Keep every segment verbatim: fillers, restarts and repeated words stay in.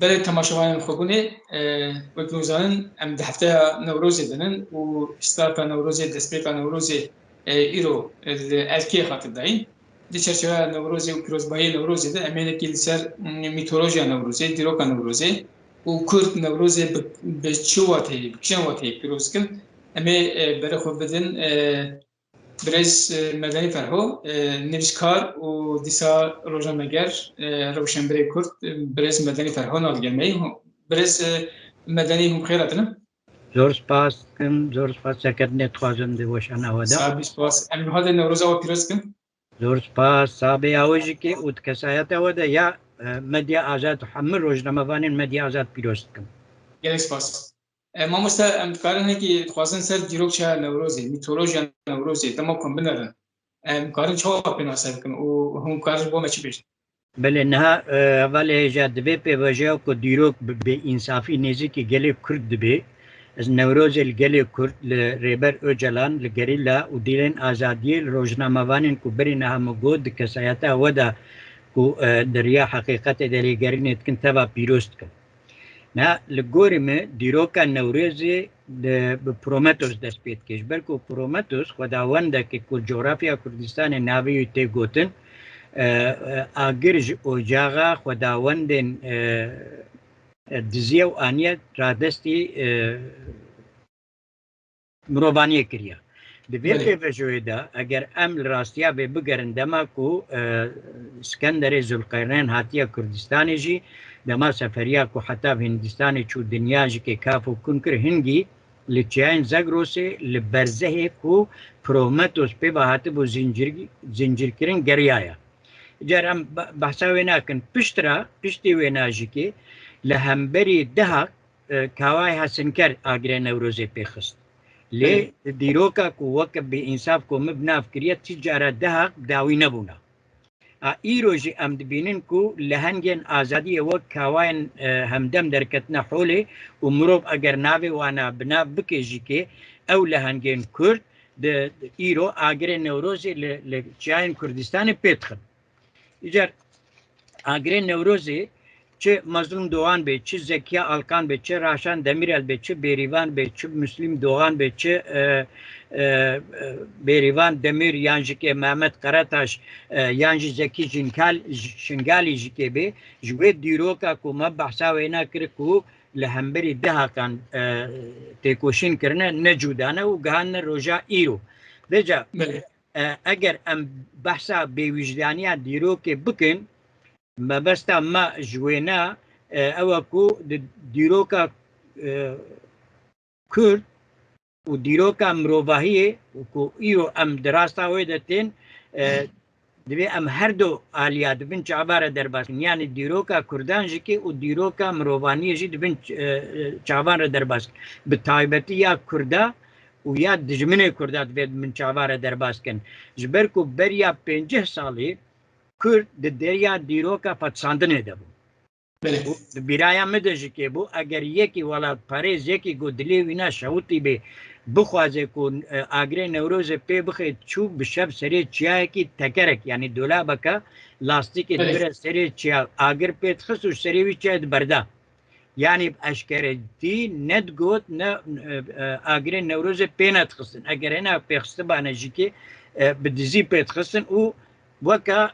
Belê temaşevanên xwebûnê, e, wek hûn zanin, em di hefteya Newrozê de nin û starta Newrozê, destpêka Newrozê, e, îro, e, li Erkê hate dayîn. Di çerçeveya Newrozê û pîrozbahiyê Newrozê de em ê hinekî li ser, mm, mîtolojiya Newrozê, dîroka Newrozê û Kurd Newrozê bi, bi çi wateyê, bi kîjan wateyê pîroz dikin, em ê, e, berê xwe bidin, e, Birêz, e, Medenî Ferho, e, nivîskar û dîsa rojnameger, e, rewşenbirê Kurd, e, birêz Medenî Ferho nav digel me yî. Birêz, e, Medenî, hûn bi xêr hatine. Zor spas dikim, zor spas serkeftinê dixwazim di weşana we de. Sabî spas. Em niha dê Newroza we pîroz dikin. Zor spas, sabê ya we jî kê û di kesayeta we de ya, e, Medya Azad, hemû rojnamevanên Medya Azad pîroz dikim. Gelek spas. E, mamoste, em dikarin hinekî dixwazin ser dîrokça Newrozê, mîtolojiya Newrozê, dema ku em binerin. Em karin çawa pênase bikin û hûn karin ji bo me çi bêjin? Belê, niha, e, hevalê hêja, di vê pêvajoya ku dîrok bi bêînsafî nêzîkî gelê Kurd dibe, ez Newrozê li gelê Kurd, li Rêber Ocalan, li gerîla û dîlên azadiyê, li rojnamevanên ku berî niha min got, di kesayeta we de ku, e, di riya heqîqetê de lêgerînê dikin, teva pîroz dikim. Na, li gorî min dîroka Newrozê di, bi Prometheus dest pê dike. Ji ber ku Prometheus xwedawendeke ku cografya Kurdistanê navê wî tê gotin, e, e, agir ji ocaxa xwedawendên, e, e, diziye û aniye radestî, e, mirovaniyê kiriye. Di vê Belê. pêvajoyê de, eger em li rastiya vê bigerin, dema ku, e, Skenderê Zulqerneyn hatiye Kurdistanê jî, dema seferiya ku heta Hindistanê çû, dinya jikê kaf û kun kir, hingî li çiyayên Zagrosê, li berzehê ku Prometheus pê ve hatibû zincir-, zincirkirin, geriyaye. Car em be-, behsa wê nakin. Piştre, piştî wêna jikê, li hemberî Dihak, e, Kawayê Hesinker agirê Newrozê pê xist. Lê Belê. dîroka ku weke bêînsaf ku min bi nav kiriye, ti cara Dihak dawî nebûna. A, îro jî em dibînin ku lehengên azadiyê wek Kawayên, e, Hemdem derketine holê û mirov eger navê wana bi nav bike jî kê, ew lehengên Kurd di, di îro agirê Newrozê li, li çiyayên Kurdistanê pê dixin. Îcar agirê Newrozê çi Mazlûm Doğan bê, çi Zekiya Alkan bê, çi Raşan Demîrel bê, çi Bêrîvan bê, çi Muslîm Doğan bê, çi, e, e, e, Bêrîvan Demîr yan jî kê Mehmet Karataş, e, yan jî Zekî Jinkal-, J-, Şingalî jî kê bê, ji wê dîroka ku me behsa wê nekir ku li hemberî Dihakan, e, têkoşîn kirine, ne cûdane û gihandine roja îro. Vêca, Belê. e, eger em behsa bêwijdaniya dîrokê bikin, mebesta me ji wêne, e, ew e ku di dîroka, e, Kurd û dîroka mirovahiyê û ku îro em di rasta wê de tên, e, divê em her du aliya di bin çava re derbas kin. Yanî dîroka Kurdan jî kê û dîroka mirovaniyê jî di bin ç-, e, e, çavan re derbas kin. Bi taybetî ya Kurda û ya dijminê Kurda divê di bin çava re derbas kin. Ji ber ku beriya pêncî salî Kurd di derya dîroka patisandinê de bû. Belê. Û di bîraya min de jî kê bû, eger yekî welatparêz, yekî ku dilê wîna şewitî bê, bixwaze ku, e, agirê Newrozê pê bixe, çû bi şev serê çiyayekî tekerek, yanî dolabeke lastîkê Belê. dibire serê çiya, agir pê dixist û ji serê wî çiyayê diberda. Yanî bi eşkeretî nedigot, ne, e, e, agirê Newrozê pê nedixistin. Eger hena pê xistibane jî kê, e, bi dizî pê dixistin û weke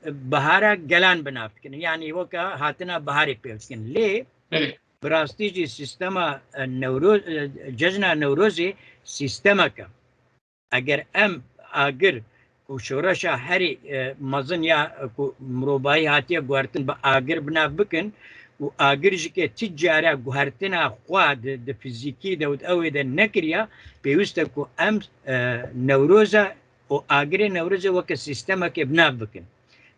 bihara gelan bi nav dikin. Yanî weke hatina biharê pê dikin. Lê Belê. bi rastî jî sîstema, e, Newroz, e, cejna Newrozê sîstemek e. Eger em agir û şoreşa herî, e, mezin ya, e, ku mirovahî hatiye guhertin bi agir bi nav bikin û agir jî ke ti cara guhertina xwe di, di fizîkî de û di ew ê de nekiriya, pêwîst e ku em, e, Newroza û agirê Newrozê weke sîstemekê bi nav bikin.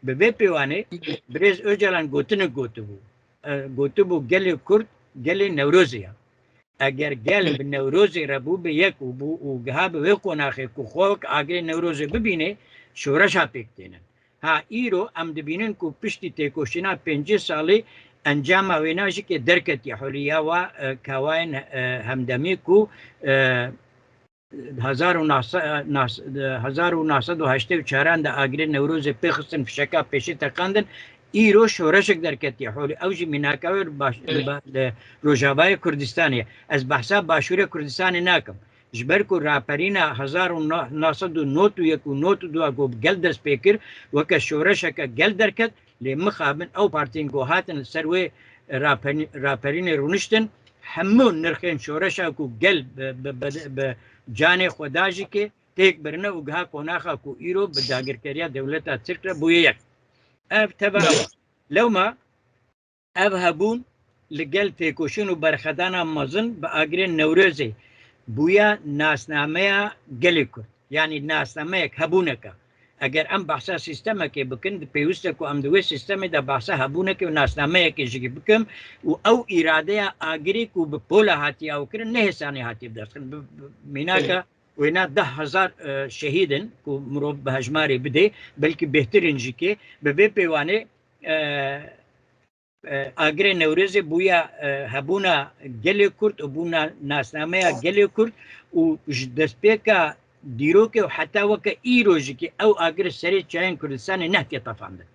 Bi vê pêwanê birêz Ocalan gotinek gotibû. E, gotibû gelê Kurd gelê Newrozê ye. Eger gel bi Newrozê re bû bi yek û bû û giha bi wê qonaxê ku xwe wek agirê Newrozê bibîne, şoreşa pêk têne. Ha îro em dibînin ku piştî têkoşîna pêncî salî encama wêna jî ke derketiye holî ya wa, e, Kawayên, e, Hemdemî ku, e, hezar û neh sed, neh sed, hezar û neh sed û heştê û çaran de agirê Newrozê pêxistin, fişeka pêşî teqandin, Îro şoreşek derketiye holê. Ew jî mînaka wê baş, Evet. li, li Rojavayê Kurdistanê ye. Ez behsa Başûrê Kurdistanê nakim. Ji ber ku raperîna hezar û neh sed û nod û yek û nod û du ku gel dest pê kir, weke şoreşeke gel derket, lê mixabin ew partiyên ku hatin li ser wê raperî-, raperînê rûniştin, hemû nirxên şoreşa ku gel bi, bi, bi, bi canê xwe da jî kê têk birine û giha qonaxa ku îro bi dagirkeriya dewleta Tirk re bûye yek. Ev teva ew. Lewma ev hebûn li gel têkoşîn û berxedana mezin bi agirê Newrozê bûya nasnameya gelê Kurd. Yanî nasnameyek, hebûneke. Eger em behsa sîstemekê bikin, di pêwîst e ku em di wê sîstemê de behsa hebûnekê û nasnameyekê jî bikin û ew îradeya agirê ku bi pola hatiye ew kirin, ne hêsanê hatiye bi dest kirin. Bi, bi, mînaka Belê. wêna deh hezar, e, şehîd in ku mirov bi hejmarê bidê, belkî bêhtir in jî kê. Bi vê pêwanê, e, e, agirê Newrozê bûya, e, hebûna gelê Kurd û bûna nasnameya gelê Kurd û ji destpêka dîrokê û heta weke îro jî kê ew agir serê çiyayên Kurdistanê nehatiye tefandin.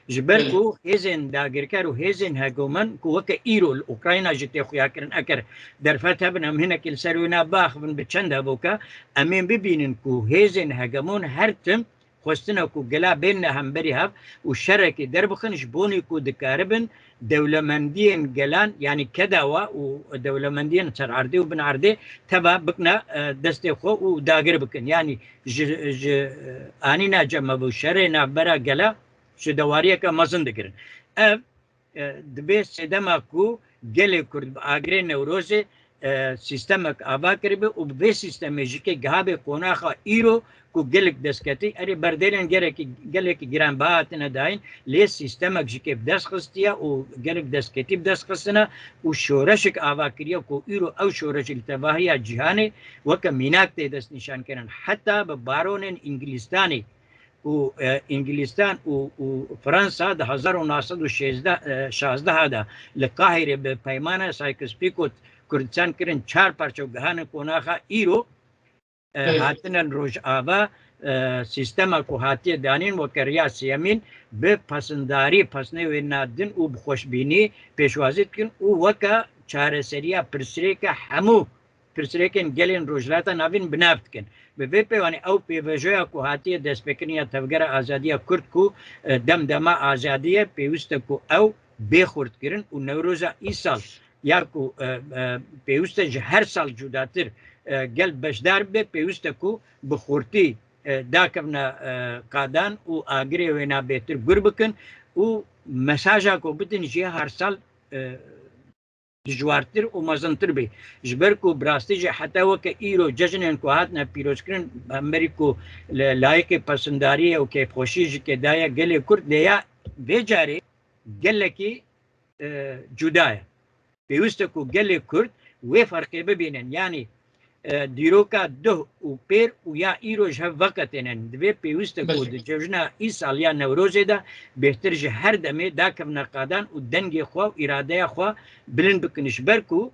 Ji ber Belê. ku hêzên dagirker û hêzên hegemen ku weke îro li Ukrayna jî tê xuyakirin, eger derfet hebin, em hinekî li ser wê nabiaxivin bi çend hevok e, em ên bibînin ku hêzên hegemon her tim xwestine ku gela bênine hemberî hev û şerekê derbixin, ji bonî ku dikaribin dewlemendiyên gelan, yanî keda wa û dewlemendiyên ser erdê û bin erdê teva bikine, e, destê xwe û dagir bikin. Yanî ji, ji, e, anîna cem hev û şerê navbera gela ji dewariyeke mezin digirin. Ev, e, dibe sedema ku gelê Kurd bi agirê Newrozê, e, sîstemek ava kiribe û bi vê sîstemê jî ke gihabe qonaxa îro ku gelek destketî, erê berdêlên gerekî, gelekî giranbiha hatine dayîn, lê sîstemek jî ke bi dest xistiye û gelek destketî bi dest xistine û şoreşek ava kiriye ku îro ew şoreşî li tevahiya cîhanê weke mînak tê destnîşankirin. Heta bi baronên Îngilîstanê û, e, Îngilîstan û, û Fransa di hezar û neh sed û şêzdeh, e, şazdeh de li Qahîrê bi peymana Sykes-Picot Kurdistan kirin çar parçe û gihanin qonaxa îro, e, Evet. hatinin Rojava, e, sîstema ku hatiye danîn weke riya sêyemîn bi pesindarî, pesnê wê nadin û bi xweşbînî pêşwazî dikin û weke çareseriya pirsirêke hemû pirsirêkên gelên Rojhilata Navîn bi nav dikin. Bi vê pêwanê ew pêvajoya ku hatiye destpêkirin ya Tevgera Azadiya Kurd ku, e, dem dema azadî ye, pêwîst e ku ew bê xurtkirin û Newroza îsal ya ku, e, e, pêwîst e ji her sal cudatir, e, gel beşdar bibe, pêwîst e ku bi xurtî, e, dakevne, e, qadan û agirê wêna bêtir gur bikin û mesaja ku bidin jê her sal, e, dijwartir û mezintir bê. Ji ber ku bi rastî jî heta weke îro cejnên ku hatine pîrozkirin, hemberî ku li layikê pesindariyê û kêfxweşî ji kê daye gelê Kurd, lê ya vê carê gelekî, e, cuda ye. Pêwîst e ku gelê Kurd wê ferqê bibînin. Yanî, e, dîroka duh û pêr û ya îro ji hev veqetênin. Divê pêwîst e ku Belê. di cejna îsal ya Newrozê de bêhtir ji her demê dakevne qadan û dengê xwe û îradeya xwe bilind bikin. Ji ber ku,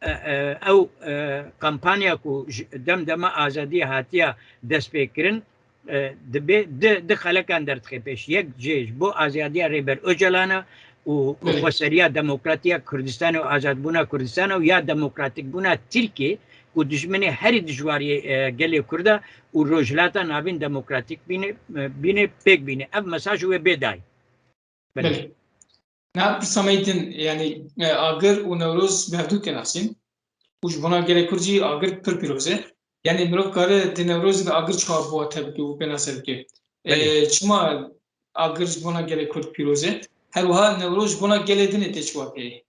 e, e, ew, e, kampanya ku ji dem dema azadiyê hatiye destpêkirin, e, dibe di, di xelekan derdixe pêş. Yek jê ji bo azadiya Rêber Ocalan e û Belê. xweseriya demokratiya Kurdistanê û azadbûna Kurdistanê û ya demokratîkbûna Tirkiyê ku dijminê herî dijwariyê, e, gelê Kurd e û Rojhilata Navîn demokratîk bîne, e, bîne, pêk bîne. Ev mesaj wê bê dayîn. Belê. Belê. Na pirsa me din, yanî, e, agir û Newroz bi hevdû tê nasîn. Û ji bona gelê Kurd jî agir pir pîroz e. Yanî mirov kare di Newrozê de agir çawa bi wate bike û pênase bike? E, Belê. çima agir ji bona gelê Kurd pîroz e? Her wiha Newroz ji bona gelê din ê tê çi wateyê?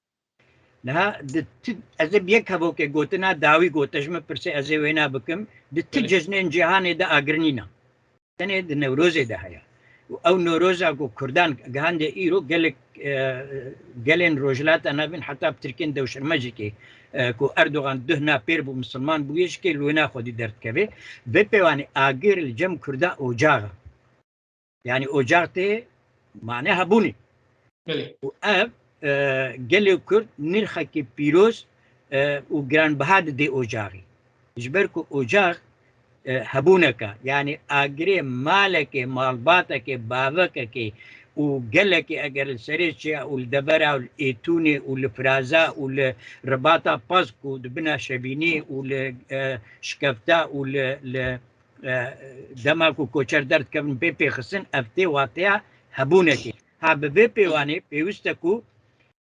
Niha di ti, ez ê bi yek hevokê gotina dawî gote ji min pirsê ez ê wêna bikim. Di ti Belê. cejnên cîhanê de agir nîne. Tenê di Newrozê de heye. Û ew Newroza ku Kurdan gihandê îro gelek, e, gelên Rojhilata Navîn heta bi tirkên dewşirme jî kê, e, ku Erdogan duh na pêr bû, misilman bûye jî kê li wêna xwedî derdikeve. Vê pêwanê agir li cem Kurda ocax e. Yanî ocax tê mane hebûnê. Belê. Û ev, e, gelê Kurd nirxekî pîroz, e, û giranbiha didê ocaxî. Ji ber ku ocax, e, hebûneke, yanî agirê malekê, malbatekê, bavekekê û gelekî eger li Serêçê û li Devera û li Êtûnê û li Firaza û li Ribata Paz ku di bina Şebînî û li, e, Şikefta û li, li, e, dema ku koçer derdikevin pê pêxistin, ev tê wateya hebûnekê. Ha bi vê pêwanê pêwîst e ku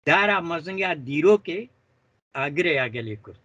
dara mezin ya dîrokê agirê ya gelê Kurd.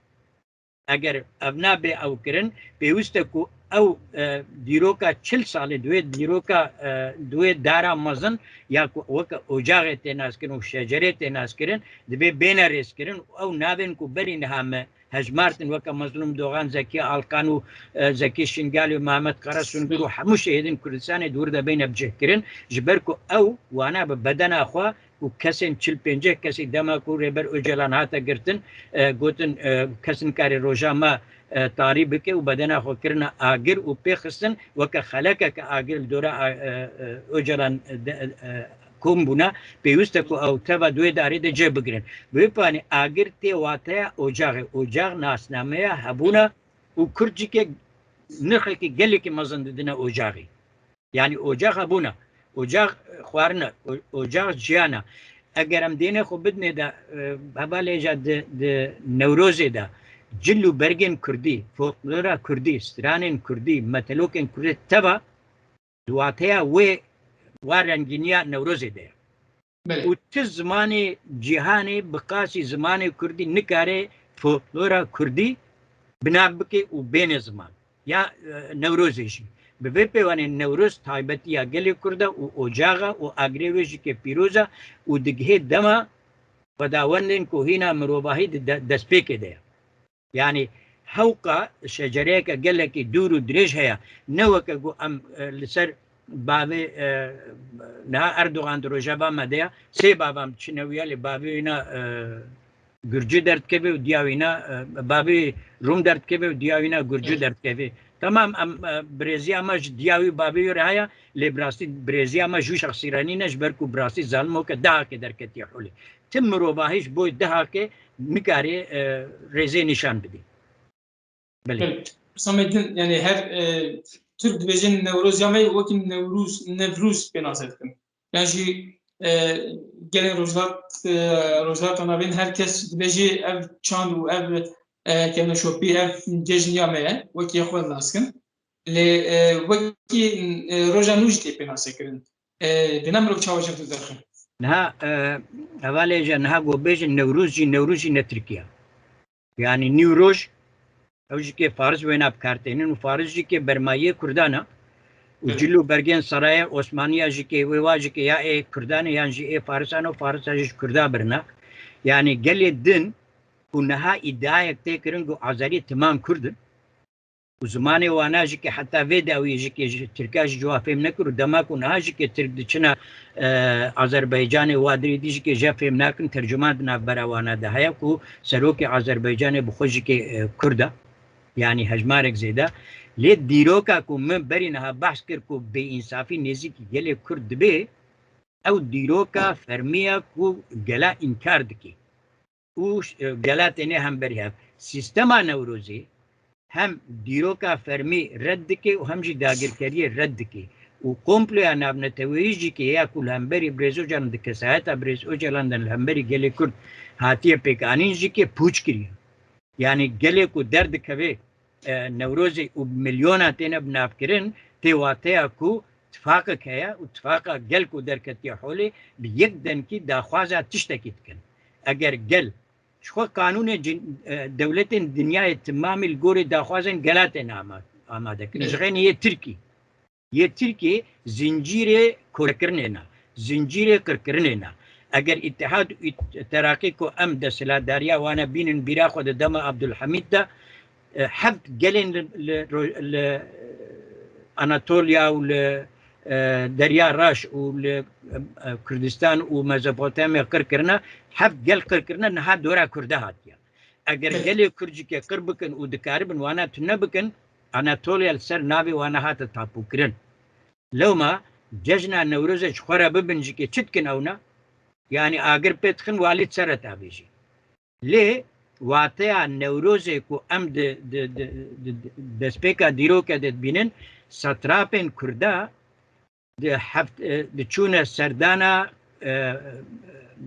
Eger ev nabe ew kirin, pêwîst e ku ew, e, dîroka çil salî di wê dîroka, e, di wê dara mezin ya ku weke ocaxê tê naskirin û şecerê tê naskirin, divê bêne rêzkirin û ew navên ku berî niha me hejmartin weke Mezlûm Dogan, Zekî Alkan û, e, Zekî Şingalî û Mehmet Kara Sungir û hemû şehîdên Kurdistanê di wir de bêne bicihkirin, ji ber ku ew wana bi bedena xwe û kesên çil pênceh kesî dema ku Rêber Ocalan hate girtin, e, gotin, e, kes nikare roja me, e, tarî bike û bedena xwe kirine agir û pê xistin weke xelekeke agir li dora, e, e, Ocalan, e, de, e, kom bûne, pêwîst e ku ew teva di wê darê de cih bigirin. Bi wê pêwanê agir tê wateya ocaxê. Ocax nasnameya hebûna û Kurd jî ke nirxekî gelekî mezin didine ocaxê. Yanî ocax hebûna, ocax xwarina, o-, ocax jiyana. Eger em dêne xwe bidinê de, e, hevalê ja di, di Newrozê de cil û bergên kurdî, folklora kurdî, stranên kurdî, metelokên kurdî teva di wateya wê, wa rengîniya Newrozê de ye. Belê. Û ti zimanê cîhanê bi qasî zimanê kurdî nikare folklora kurdî binav bike û bêne ziman ya, e, Newrozê jî. Bi vê pêwanê Newroz taybetiya gelê Kurd e û ocax e û agirê wê jî ke pîroz e û digihê dema xwedawendên ku hîna mirovahî di de-, destpêkê de ye. Yanî hewqa şecereyeke gelekî dûr û dirêj heye. Ne weke ku em, e, li ser bavê, e, niha Erdogan di rojeva me de ye. Sê bava em diçine wî ya, lê bavê wîna, e, Gurcî derdikeve û diya wîna, e, bavê Rûm derdikeve û diya wîna Gurcî derdikeve. Tamam, em, e, birêziya me ji diya wî bavê wî re heye, lê bi rastî birêziya me ji wî şexsî re nîne, ji ber ku bi rastî zalim weke dehakê derketiye holê. Tim mirovahî ji bo dehakê nikare, e, rêzê nîşan bidî. Belê. Belê. Hüsamettin, yani her, e, Türk dibêjin Newroz ya me wekî Newruz, Nevruz pê nase dikin. Yan jî, e, gelên Rojhilat, e, Rojhilata Navîn her kes dibêjî ev çand û ev, e, kevneşopî, ev cejn ya me ye, wekî ya xwe nas dikin. Lê, e, wekî, e, roja nû jî tê pê nase kirin. E, dîna mirov çawa ji dû derxe? Niha, e, hevalê je niha ku bêjin Newruz jî, Newruz jî ne Tirkiye. Yanî Newroj, ew jî ke Faris wêna bi kar tênin û Faris jî ke bermayiyê Kurdan e. Û Evet. cil û bergên Saraya Osmaniya jî ke wê wa jî ke ya ê Kurdan e yan jî ê Farisan e, Farisa jî ji Kurda birina. Yanî gelê din ku niha îdiayek tê kirin ku Azerî timam Kurd in. Û zimanê wana jî ke heta vê dawiyê jî ke ji Tirka jî ji wa fêm nekir û dema ku niha jî ke Tirk diçine, e, Azerbaycanê, wa dirê dî jî ke je fêm nakin, tercuman di navbera wana de heye ku serokê Azerbaycanê bi xwe jî ke, e, Kurd e. Yanî hejmarek zêde. Lê dîroka ku min berî niha behs kir ku bêînsafî nêzîkî gelê Kurd dibe, ew dîroka fermî ye ku gela înkar dike. Û ş-, e, gela têne hemberî hev. Sîstema Newrozê hem dîroka fermî red dike û hem jî dagirkeriyê red dike. Û komploya navneteweyî jî ke ya ku li hemberî Birêz Ocalan di kesayeta Birêz Ocalan de li hemberî gelê Kurd hatiye pêkanîn jî ke pûç kiriye. Yanî gelê ku derdikeve, e, Newrozê û milyona têne binavkirin, tê wateya ku tifaqek heye û tifaqa gel ku derketiye holê bi yek dengî daxwaza tiştekî dikin. Eger gel ji xwe qanûnê cin-, e, dewletên dinyayê timamî li gorî daxwazên gela têne ama-, amade kirin. Ji xênî yê Tirkî. Yê Tirkiyê zincîrê korekirinê ne, zincîrê qirkirinê ne. Eger Îtihad û Ît-, Teraqî ku em desthilatdariya wane bînin bîra xwe di dema Abdulhamîd de, e, heft gelên li, li ro-, li Anatoliya û li, e, Derya Raş û li, e, Kurdistan û Mezopotamya qir kirine, heft gel qir kirine, niha dora Kurda hatiye. Eger Evet. gelê Kurd jî ke qir bikin û dikaribin wana tune bikin, Anatoliya li ser navê wana hate tapûkirin. Lewma cejna Newrozê ji xwe re bibin jî ke çi dikin ewna? Yanî agir pê dixin, walî ser re tavêjî. Lê wateya Newrozê ku em di, di, di, di, di destpêka dîroke de dibînin, satrapên Kurda di heft, e, diçûne serdana, e,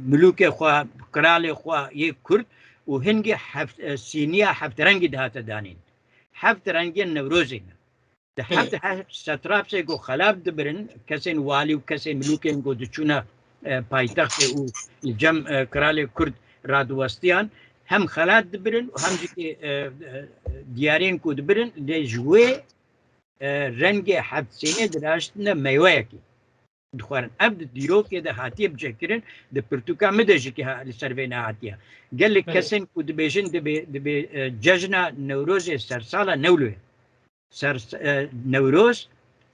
milûkê xwe, qiralê xwe yê Kurd û hingê heft, e, sîniya heft rengî dihate danîn. Heft rengên Newrozê ne. Di Belê. heft, heft setrapsê ku xelat dibirin, kesên walî û kesên milûkên ku diçûne, e, paytextê û li cem, e, qiralê Kurd radiwestiyan, hem xelat dibirin û hem jî, e, e, diyarên ku dibirin, lê ji wê, e, rengê heft sînê diraştine meyweyekê dixwarin. Ev di dîrokê de hatiye bicekirin, di pirtûka min de jî ha-, li ser vê nehatiye. Gelek Belê. kesên ku dibêjin dibê, dibê, e, cejna Newrozê sersala Newloyê. Ser, e, Newroz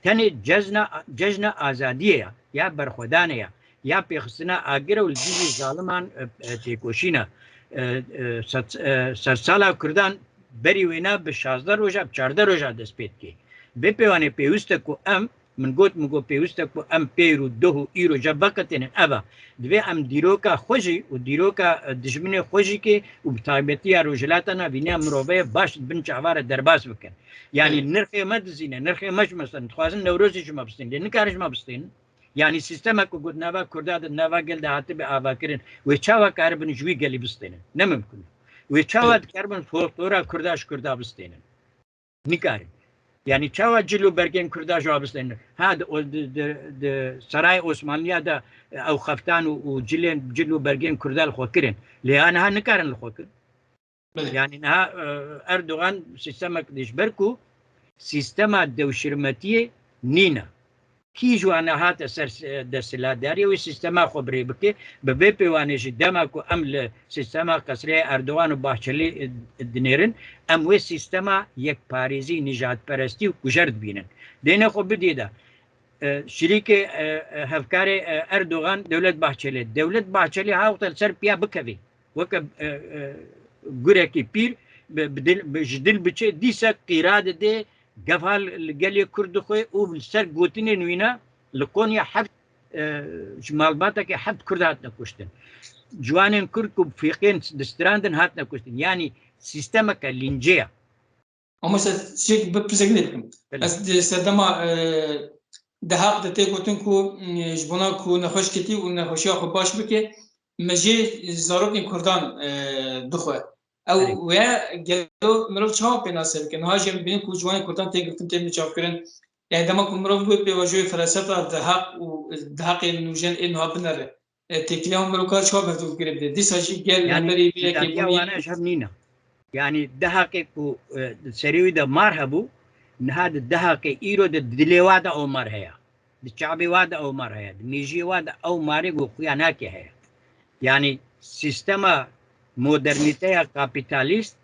tenê cejna, cejna azadiyê ya, ya berxwedanê ya, ya pêxistina agir û li dijî zaliman, e, e, têkoşîna. E, e, ser, e, sersala Kurdan berî wêna bi şazdeh roja, bi çardeh roja dest pê dike. Vê pêwanê pêwîst e ku em, min got, min got pêwîst e ku em pêr û doh û îro cev veqetênin. Eva, divê em dîroka xwe jî û dîroka, e, dijminê xwe jî kê û bi taybetî ya Rojhilata Navîn ya mirovê baş di bin çava re derbas bikin. Yanî Evet. nirxê me dizîne, nirxê me ji me stêne. Dixwazin Newrozê ji me bistênin. Lê nikarin ji me bistênin. Yanî sîstemek ku got nava Kurda de, nava gel de hatibe avakirin. Wê çawa karibin ji wî gelî bistênin? Ne mimkun e. Wê çawa Evet. dikaribin folklora Kurda ji Kurda bistênin? Nikarin. Yanî çawa cil û bergên Kurda ji wa bistênin? Ha, di, o, di, di, di Serayê Osmanliya de, e, ew xeftan û, û cilên, cil û bergên Kurda li xwe kirin. Lê ya niha nikarin li xwe kirin. Belê. Yanî niha, e, Erdogan sîstemek dî ji ber ku sîstema dewşirmetiyê nîne. Kî ji wan nehate ser s-, desthilatdariyê wê sîstema xwe bi rê bike, bi vê pêwanê jî dema ku em li sîstema qesrê Erdogan û Bahçelî, e, dinêrin, em wê sîstema yekparêzî, nijadperestî û kujer dibînin. Dêne xwe bidî de, e, şirîkê, e, e, hevkarê, e, Erdogan, Dewlet Bahçelî. Dewlet Bahçelî ha wexta li ser piya bikevê. Weke, e, e, gurekî pîr bi, bi dil, bi, ji dil biçe, dîsa qîra dide, gevha li gelê Kurd dixwe û li ser gotinên wîna li Konya heft, e, ji malbatekê heft Kurd hatine kuştin. Ciwanên Kurd ku fîqên distrandin hatine kuştin. Yanî sîstemeke lîncê ye. Ama se çek bi pirsek lê bikim. Belê. Ez di serdema, e, dehaq de tê gotin ku, e, ji bona ku nexweş ketî û nexweşiya xwe baş bike, me jê zarokên Kurdan, e, dixwe. Ew Belê. wê gelo mirov çawa pênase bike? Niha jî em dibînin ku ciwanên Kurdan tê girtin, tê binçavkirin. Yani dema ku mirov wê pêvajoyê felsefeya dehaq û dehaqê nûjen ê niha binere, e, têkiliya wan mirov kar çawa bi hev girê bide? Dîsa jî gel Yani, hemberî vê yekê cîdadiya bûnî. wana ji hev nîne. Yani dehaqê ku, e, di serê wî de mar hebû, niha di dehaqê îro de di dilê wa de ew mar heye. Di çavê wa de ew mar heye. Di mêjiyê wa de ew marê ku xuya nake heye. Yani sîstema modernîteya kapîtalîst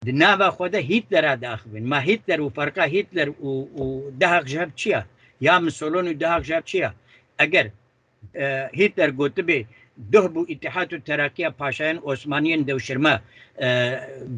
di nava xwe de Hitlera diaxivin. Ma Hitler û ferqa Hitler û, û dehaq ji hev çi ya? Ya Mussolini û dehaq ji hev çi ya? Eger, e, Hitler gotibê, duh bû Îtîhat û Terakiya paşayên Osmaniyên dewşirme, e,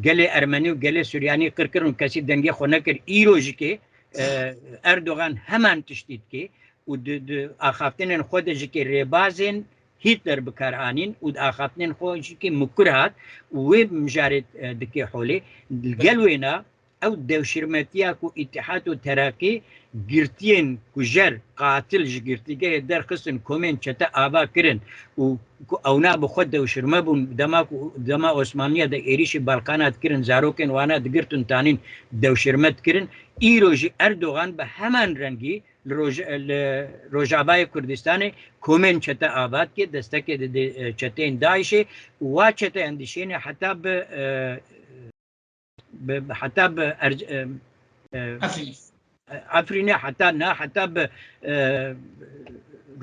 gelê Ermenî û gelê Suryanî qir kirin û kesî dengê xwe nekir, îro jî kê, e, Erdogan heman tiştî dike û di, di axaftinên xwe de jî kê rêbazên Hitler bi kar anîn û di axaftinên xwe jî kê mikur hat û wê mijarê, e, dike holê. Li gel wêna ew dewşirmetiya ku Îtîhat û Terakî girtiyên kujer, qatil ji girtîgehê derxistin, komên çete ava kirin û ku ewna bi xwe dewşirme bûn, dema ku, dema Osmanliya de êrîşî Balkana dikirin, zarokên wana digirtin tanîn dewşirme dikirin. Îro jî Erdogan bi heman rengî li roj-, li Rojavayê Kurdistanê komên çete ava dike, destekê dide, e, çeteyên DAIŞê û wa çete endîşêne heta bi, e, bi, bi, heta bi Erc-, e, e, Efrînê. Efrînê, heta na, heta bi, e,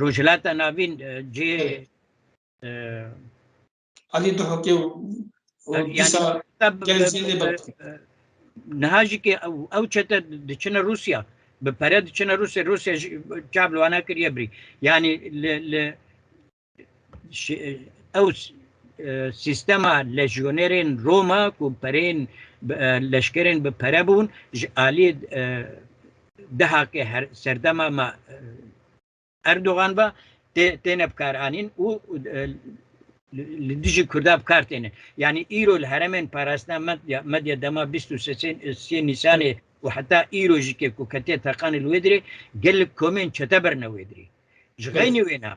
Rojhilata Navîn, e, cê, Evet. e, Alî Duhokê û, û Yani dîsa hatta bi, gel bi, jê lê bi, bak. e, niha jî ki ew, ew çete diçine Rûsya. Bi pere diçine Rûsya. Rûsya jî çav li wana kiriye birî. Yani li, li şi-, ew s-, e, sîstema lejyonerên Roma ku perên bi, e, leşkerên bi pere bûn, ji alî, e, dehaqê her serdema me, e, Erdogan ve tê-, têne bikaranîn û, e, li, li dijî Kurda bi kar têne. Yanî îro li herêmên parastina medya, medya dema bîst û sê, sê Nîsanê û heta îro jî ke ku ketiye teqanê li wê dirê, gelek komên çete birine wê dirê. Ji xeynî wêna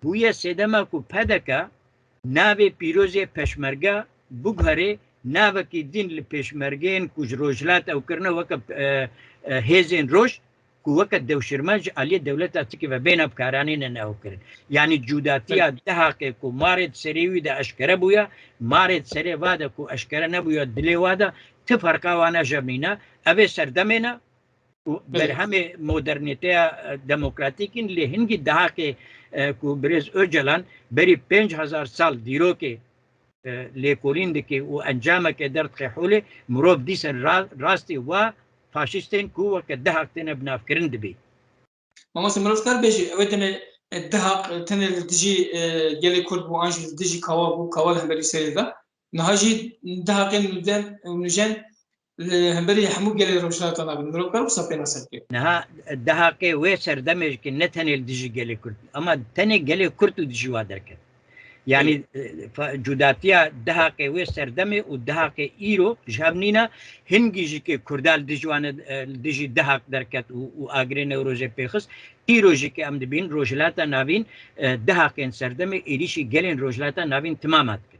bûye sêdema ku P D K navê pîrozê peşmerge biguherê navekî din li pêşmergeyên ku ji rojhilat ew kirine weke, e, e, hêzên roj ku weke dewşirme ji aliyê dewleta Tirkiyê ve bêne bikaranînin ew kirin. Yanî cûdatiya Dihaqê ku marê di serê wî de eşkere bûye, marê di serê va de ku eşkere nebûye dilê wa de ti ferqa wana jevnîne. Ev ê serdemê ne û Belê. berhemê modernîteya, e, demokratîk in, lê hingî Dihaqê, e, ku birêz Ocalan berî pênc hezar sal dîrokê, e, lêkolîn dike û encameke derdixe holê, mirov dîsa ra-, rastî wa faşîstên ku weke Dihaq têne binavkirin dibî. Mamoste, mirov kar bêje, ew ê tenê, e, Dihaq, e, tenê li dijî, e, gelê Kurd bû, an jî li dijî Kawa bû, Kawa li hemberî serê de. Niha jî Dihaqên nûden û nûjen li hemberî hemû gelê Rojhilata Navîn. Mirov kar wisa pênase bike. Niha Dihaqê wê serdemê jî ne tenê li dijî gelê Kurd, ama tenê gelê Kurd li dijî wa derket. Yanî, Evet. e, fa-, cudatiya Dihaqê wê serdemê û Dihaqê îro ji hev nîne, hingî jî ke Kurda li dijî wan, e, li dijî Dihaq derket û, û agirê Newrozê pêxist, îro jî ke em dibîn Rojhilata Navîn, e, Dihaqên serdemê êrîşî gelên Rojhilata Navîn timama dikin.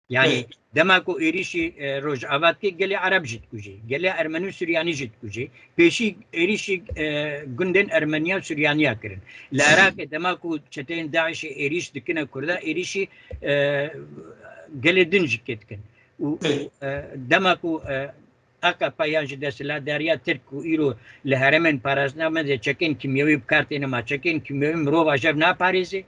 Yanî Evet. dema ku êrîşî, e, Rojava dike, gelê Ereb jî dikujê, gelê Ermenî û Suryanî jî dikujê. Pêşî êrîşî, e, gundên Ermeniya û Suryaniya kirin. Li Iraqê dema ku çeteyên DAIŞê êrîş dikine Kurda, êrîşî, e, gelê din jî kê dikin. Û, û, e, dema ku, e, A K P yan jî desthilatdariya Tirk ku îro li herêmên parastina me de çekên kîmyewî bi kar têne, ma çekên kîmyewî mirova ji hev naparêze,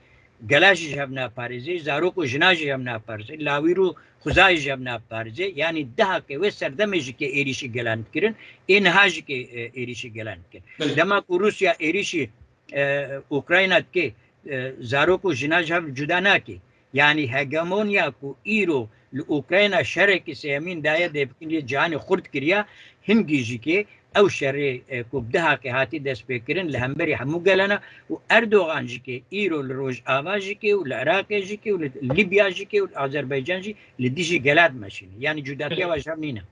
gela jî ji hev naparêze, zarok û jina jî ji hev naparêze, lawîr û xwezayê ji hev naparêze. Yanî Dihaqê wê serdemê jî ke êrîşî gelan dikirin, ê niha jî ke, e, êrîşî gelan dikin. Belê. Dema ku Rûsya êrîşî, e, Ukrayna dike, e, zarok û jina ji hev cuda nake. Yanî hegemonya ku îro li Ukrayna şerekî sêyemîn daye dê bikin lê cîhanê xurt kiriya, hingî jî ke ew şerê, e, ku bi Dihaqê hatî destpêkirin li hemberî hemû gelana û Erdogan jî ke îro li Rojava jî ke û li Iraqê jî ke û li Libya jî ke û li Azerbaycan jî li dijî gela dimeşîne. Yanî cudatiya wa ji hev nîne.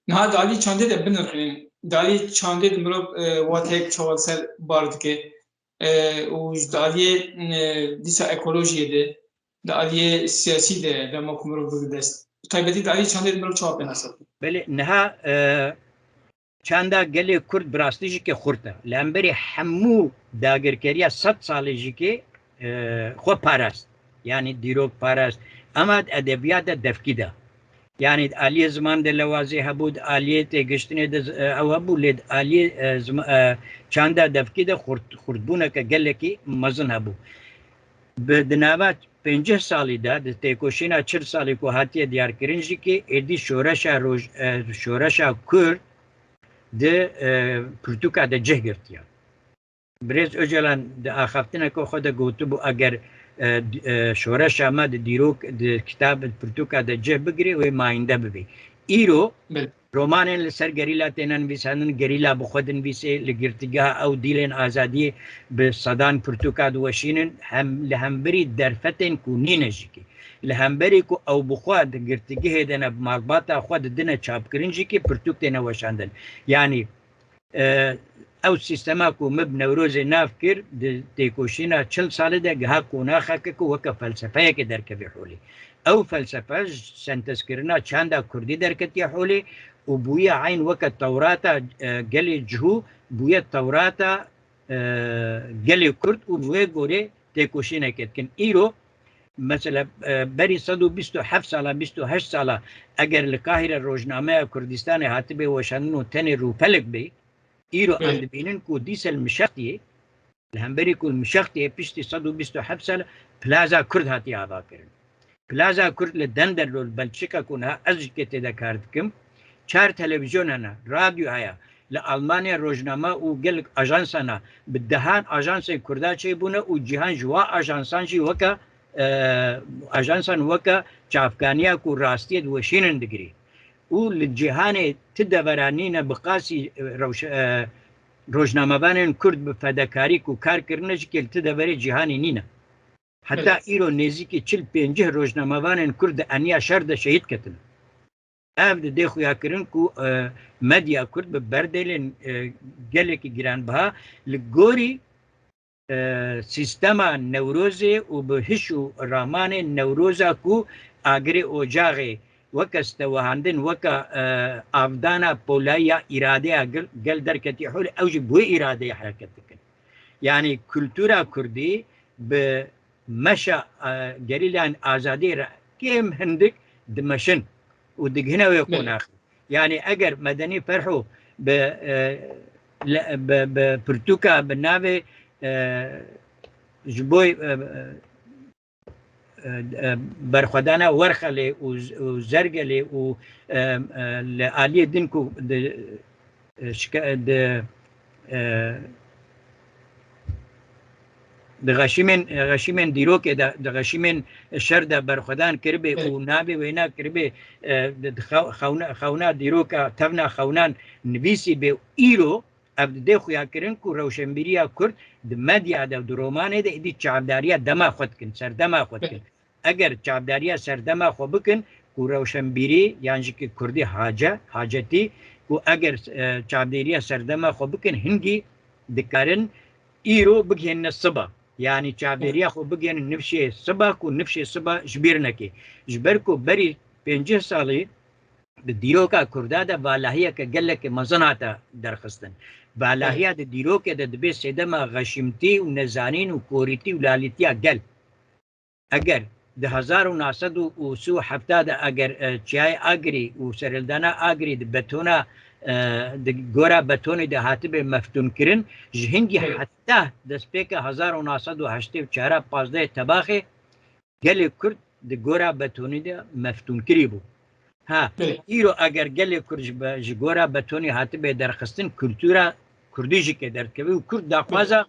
Niha di alî çandê de binirxînin. Di alî çandê de mirov, e, wateyek çawa li ser bar dike. E, û ji di aliyê, e, dîsa ekolojiyê de, di aliyê siyasî de dema ku mirov bide dest. Bi taybetî di aliyê çandê de mirov çawa pênase dike? Belê, niha, e, çanda gelê Kurd bi rastî jî ke xurt e. Li hemberî hemû dagirkeriya sed salê jî ke, e, xwe parast. Yanî dîrok parast. Ema di edebiyat de devkî de. Yanî di aliyê ziman de lewazê hebû, di aliyê têgiştinê de z-, e, ew hebû, lê di aliyê, e, zima-, e, çanda devkî de xurt-, xurtbûneke gelekî mezin hebû. Bi, di nava pêncî salî de, di têkoşîna çil salî ku hatiye diyarkirin jî kî êdî şoreşa roj-, e, şoreşa Kurd di, e, pirtûka de cih girtiye. Birêz Ocalan di axaftineke xwe de gotibû, eger, e, d-, e, şoreşa me di dîrok, di kitab, di pirtûka de cih bigire, wê mayînde bibe. Îro Belê. romanên li ser gerîla têne nivîsandin, gerîla bi xwe dinivîsê, li girtîgeha ew dîlên azadiyê bi sedan pirtûka diweşînin, hem li hemberî derfetên ku nîne jî kî. Li hemberî ku ew bi xwe di girtîgehê de ne, bi malbata xwe didine çapkirin jî kî pirtûk têne weşandin. Yanî, e, ew sîstema ku me bi Newrozê nav kir, di têkoşîna çil salê de giha qonaxeke ku weke felsefeyekê derkevê holê. Ew felsefe ji sentezkirina çanda kurdî derketiye holê û bûye eyn weke Tewrata, e, gelê Cihû, bûye Tewrata, e, gelê Kurd û bi wê gorê têkoşîneke dikin. Îro, mesela, e, berî sed û bîst û heft sala, bîst û heşt sala, eger li Kahîre rojnameya Kurdistanê hatibê weşandin û tenê rûpelek bê, îro em Belê. dibînin ku dîsa li Mişextiyê, li hemberî ku li Mişextiyê piştî sed û bîst û heft sala Plaza Kurd hatiye avakirin. Plaza Kurd li Denderlo, li Belçika ku niha ez jî kê tê de kar dikim, çar televîzyon hene, radyo heye, li Almanya rojname û gelek ajans hene, bi dehan ajansên Kurda çêbûne û cîhan ji wa ajansan jî weke, e, ajansan weke çavkaniya ku rastiyê diweşînin digirî. Û li cîhanê ti devera nîne bi qasî, e, rewş-, e, rojnamevanên Kurd bi fedekarî ku kar kirine jî kê li ti deverê cîhanê nîne. Heta Evet. îro nêzîkî çil pêncî rojnamevanên Kurd di eniya şer de şehîd ketine. Ev didê xuyakirin ku, e, medya Kurd bi berdêlên, e, gelekî giranbiha li gorî, e, sîstema Newrozê û bi hiş û ramanên Newroza ku agirê ocaxê weke stewehandin, weke, e, avdana polayî ya îradeya gel, gel derketiye holê, ew jî bi wê îradeyê hereket dikin. Yanî kultura Kurdî bi meşa, e, gerîlayên azadiyê re kêm hindik dimeşin û digihine wê qonaxê. Yanî eger Medenî Ferho bi, e, le, bi, bi pirtûka bi navê, e, ji bo, e, e, e, berxwedana Werxelê û, û Zergelê û, e, e, li aliyê din ku di, e, şike-, di, e, di xeşîmên, xeşîmên dîrokê de, di xeşîmên şer de berxwedan kiribê û navê wêna kiribê, e, di, di xew-, xewna, xewna dîroka, tevna xewnan nivîsî bê û îro ev didê xuyakirin ku rewşenbîriya Kurd di medya de, di romanê de êdî çavdariya dema xwe dikin, serdema xwe dikin. Eger çavdariya serdema xwe bikin ku rewşenbîrî yan jî ki Kurdî hace, hacetî, ku eger, e, çavdêriya serdema xwe bikin, hingî dikarin îro bigihênine siba. Yanî çavdêriya xwe bigihênin nifşê siba ku nifşê siba ji bîr neke. Ji ber ku berî pêncî salî di dîroka Kurda de valahiyeke gelekî mezin hate derxistin. Valahiya di dîrokê de dibe sedema xeşîmtî û nezanîn û korîtî û lalîtiya gel. Eger di hezar û neh sed û sî û heft de eger, e, çiyayê Agirî û serhildana Agirî di betona, e, di gora betonê de hatibe meftûnkirin, ji hingî heta destpêka hezar û neh sed û heştê û çar pazdehê Tebaxê gelê Kurd di gora betonî de meftûnkirî bû. Ha, îro eger gelê Kurd ji be-, ji gora betonî hatibe derxistin, kultura Kurdî jî kê derdikeve û Kurd daxwaza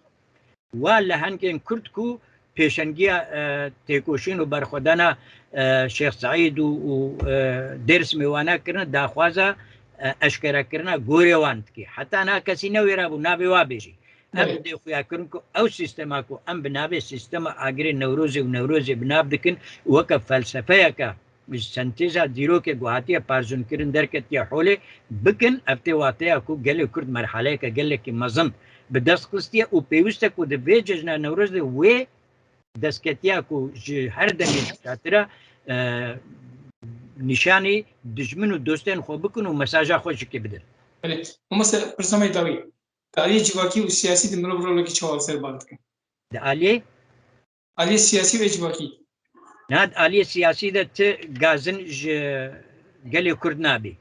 wa lehengên Kurd ku pêşengiya, e, têkoşîn û berxwedana, e, Şêx Seîd û, û, e, Dêrsimê wana kirine, daxwaza, e, eşkerekirina gorê wan dike. Heta niha kesî newêra bû navê wa bêjî. Ev dê xuya kirin ku ew sîstema ku em bi navê sîstema agirê Newrozê û Newrozê bi nav dikin û weke felsefeyeke ji sentêza dîrokê ku hatiye parzûnkirin derketiye holê bikin, ev tê wateya ku gelê Kurd merhaleyeke gelekî mezin bi dest xistiye û pêwîst e ku di vê cejna Newrozê wê destketiya ku ji her demê zêdetir e, e, nîşanî dijmin û dostên xwe bikin û mesaja xwe jikê bidin. Belê. Mamoste, pirsa me dawî. Di aliyê civakî û siyasî de mirov rolekî çawa li ser bar dike? Di aliyê? Aliyê siyasî û ê civakî. Niha di aliyê siyasî de ti gazin ji gelê Kurd nabî.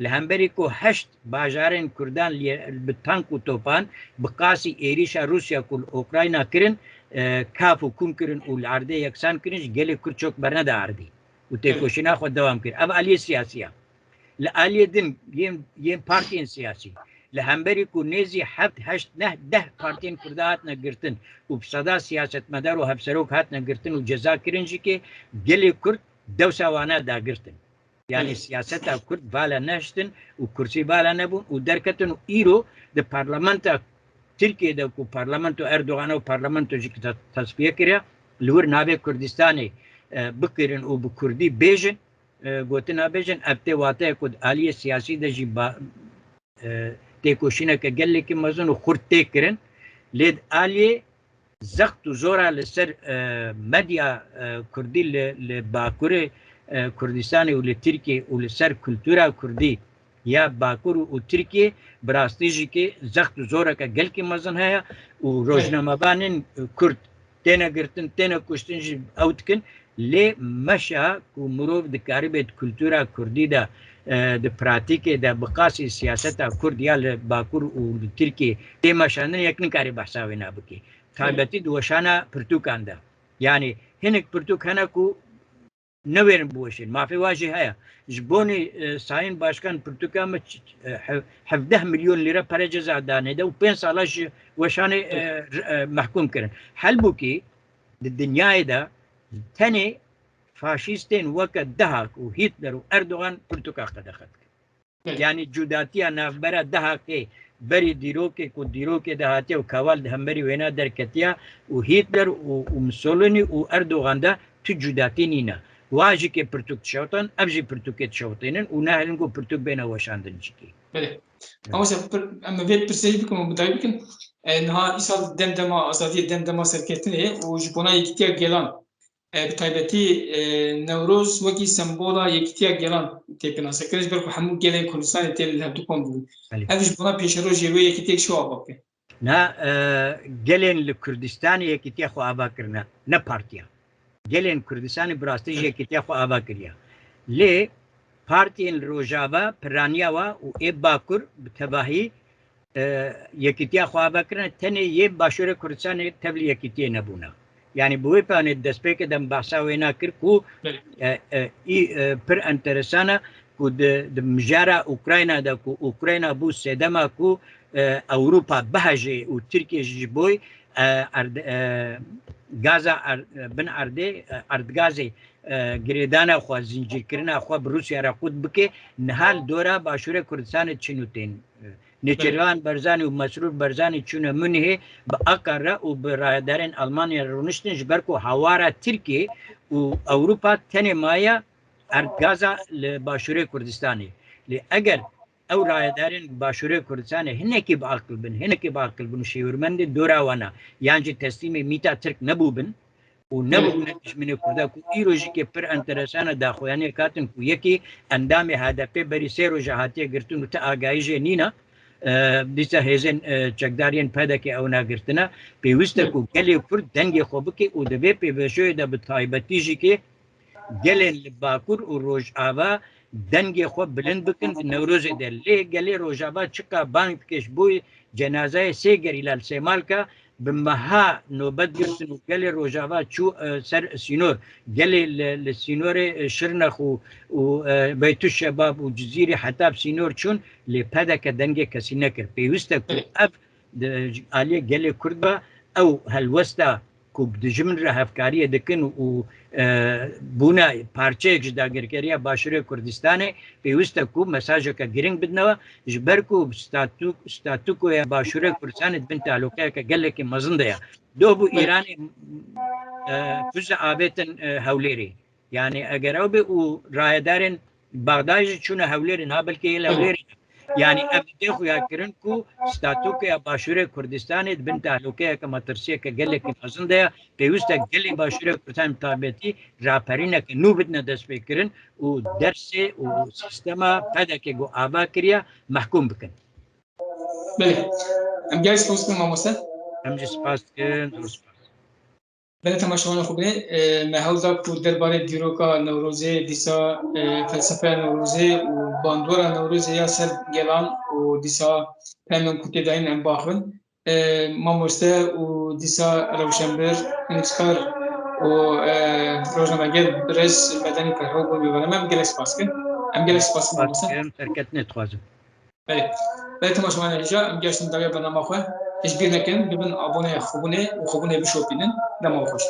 Li hemberî ku heşt bajarên Kurdan li, bi tank û topan bi qasî êrîşa Rûsya ku li Ukrayna kirin, e, kaf û kûn kirin û li erdê yeksan kirin, ji gelê Kurd çok berneda erdî û têkoşîna xwe dewam kir. Ev aliyê siyasî ye. Li aliyê din yên, yên partiyên siyasî, li hemberî ku nêzî heft, heşt, neh, deh partiyên Kurda hatine girtin û bi seda siyasetmedar û hevserok hatine girtin û ceza kirin jî, kê gelê Kurd dewsa wana dagirtin. Yanî siyaseta Kurd vala nehiştin û kursî vala nebûn û derketin û îro di parlamenta Tirkiyê de ku parlamento Erdogan û parlamento jî ki te-, tesfiye kiriye, li wir navê Kurdistanê, e, bikirin û bi Kurdî bêjin, e, gotina bêjin, ev tê wateye ku di aliyê siyasî de jî ba-, e, têkoşîneke gelekî mezin û xurt tê kirin. Lê di aliyê zext û zora li ser, e, medya, e, Kurdî li, li Bakurê, e, Kurdistanê û li Tirkiyê û li ser kultura Kurdî ya Bakur û Tirkiyê bi rastî jî kê zext û zoreke gelkî mezin heye û rojnamevanên, e, Kurd têne girtin, têne kuştin jî ew dikin. Lê meşa ku mirov dikaribe di kultura Kurdî de, e, di pratîkê de bi qasî siyaseta Kurd ya li Bakur û li Tirkiyê tê meşandin, yek nikare behsa wêna bike. Taybetî di weşana pirtûkan de. Yanî hinek pirtûk hene ku newêrin biweşin. Mafê wa jî heye. Ji bonê, e, Sayın Başkan pirtûka me ç-, e, hev-, hevdeh milyon lîre pere ceza danê de û pênc sala ji weşanê, e, r-, e, mehkûm kirin. Helbûkî di dinyayê de tenê faşîstên weke Dehak û Hitler û Erdogan pirtûka qedexe dikin. Belê. Yanî cudatiya navbera Dehakê berî dîrokê ku dîrokê de hatiye û Kemal di hemberî wêna derketiya û Hitler û, û Mussolini û Erdogan de tu cudatî nîne. Wa jî kê pirtûk dişewtin, ev jî pirtûkê dişewtînin û nehêlin ku pirtûk bêne weşandin jî kê. Belê. Mamoste, em vê pirsê jî bikim û bi dawî bikin. E, niha îsal demdema azadiyê, demdema serkeftinê û ji bona yekîtiya gelan, e, bi taybetî, e, Newroz wekî sembola yekîtiya gelan tê pênasekirin, ji ber ku hemû gelên Kurdistanê tê li hevdu kom dibin. Belê. Ev ji bona pêşerojê wê yekîtiyek çi ava bike? Na, e, gelên li Kurdistanê yekîtiya xwe ava kirine, ne partiya. Gelên Kurdistanê bi rastî jî yekîtiya xwe ava kiriye. Lê partiyên li Rojava piraniya wa û ê Bakur bi tevahî, e, yekîtiya xwe ava kirine, tenê yê Başûrê Kurdistanê tevlî yekîtiyê nebûne. Yanî bi wê peyamê destpêkê de em behsa wê nakir ku, e, e, î, e, pir enteresan e ku di, di mijara Ukrayna de ku Ukrayna bû sedema ku, e, Ewropa bihejê û Tirkiye jî ji boy, e, erd-, e, gaza er-, bin erdê, e, erdgazê, e, girêdana xwe, zincîrkirina xwe bi Rûsya re qut bike, niha li dora Başûrê Kurdistanê çin û tên, e, Nêçîrvan Berzanî û Mesrûr Berzanî çûne Munihê bi Akara û bi rayedarên Almanya re rûniştin, ji ber ku hawara Tirkiye û Ewropa tenê maye erdgaza li Başûrê Kurdistanê. Lê eger ew rayedarên Başûrê Kurdistanê hinekî bi aqil bin, hinekî bi aqil bin û şêwirmendên dora wana, yan jî teslîmê mîta Tirk nebûbin, û nebûbûne dijminê Kurda ku îro jî kê pir enteresan e daxuyaniyek hatin ku yekî endamê H D P berî sê roja hatiye girtin û ti agahî jê nîne, e, dîsa hêzên, e, çekdar yên P D K ew nagirtine, pêwîst e ku gelê Kurd dengê xwe bike û di vê pêvajoyê de bi taybetî jî kê gelên li Bakur û Rojava dengê xwe bilind bikin di Newrozê de. Lê gelê Rojava çiqa bang dike ji bo cenazeyê sê gerîla li Sêmalka bi meha nobet girtin û gelê Rojava çû, e, ser sînor. Gelê li, li sînorê, e, Şirnex û, û, e, Beytuşşebab û Cizîrê heta bi sînor çûn, lê P D K dengê kesî nekir. Pêwîst e ku ev di aliyê gelê Kurd ve ew helwesta ku bi dijmin re hevkariyê dikin û, e, bûna parçeyek ji dagirkeriya Başûrê Kurdistanê, pêwîst e ku mesajeke girîng bidnewe, ji ber ku statû-, statûkoya Başûrê Kurdistanê di bin tehlûkeyeke gelekî mezin de ye. Doh bû Îranê, e, füze avêtin, e, Hewlêrê. Yanî eger ew bê û rayedarên Bexdayê jî çûne Hewlêrê, niha belkî yê li Hewlêrê ne. Yanî ev dê xuya kirin ku statûkoya Başûrê Kurdistanê di bin tehlûkeyeke metirsiyeke gelekî mezin de ye. Pêwîst e gelê Başûrê Kurdistanê bi taybetî raperîneke nû bidine destpêkirin û dersê û sîstema P D K ku ava kiriye mehkûm bikin. Belê. Em gelek spas dikin mamoste. Em jî spas dikin. Zor spas. Belê temaşevanên xwe binê, e, me hewl da ku derbarê dîroka Newrozê, dîsa, e, felsefeya Newrozê û bandora Newrozê ya ser gelan û dîsa peyamên ku tê dayîn em baxivin. E, mamoste û dîsa rewşenbir, nivîskar û, e, rojnameger birêz Medenî Ferho bûn mêvanê me. Em gelek spas dikin. Em gelek spas dikin mamoste. Spas dikim, serketinê dixwazim. Belê. Belê temaşevanên hêja, em gehiştin dawiya bernama xwe. Hêj bîr nekin, bibin abonê xwebûnê û xwebûnê bişopînin. Dema xweş.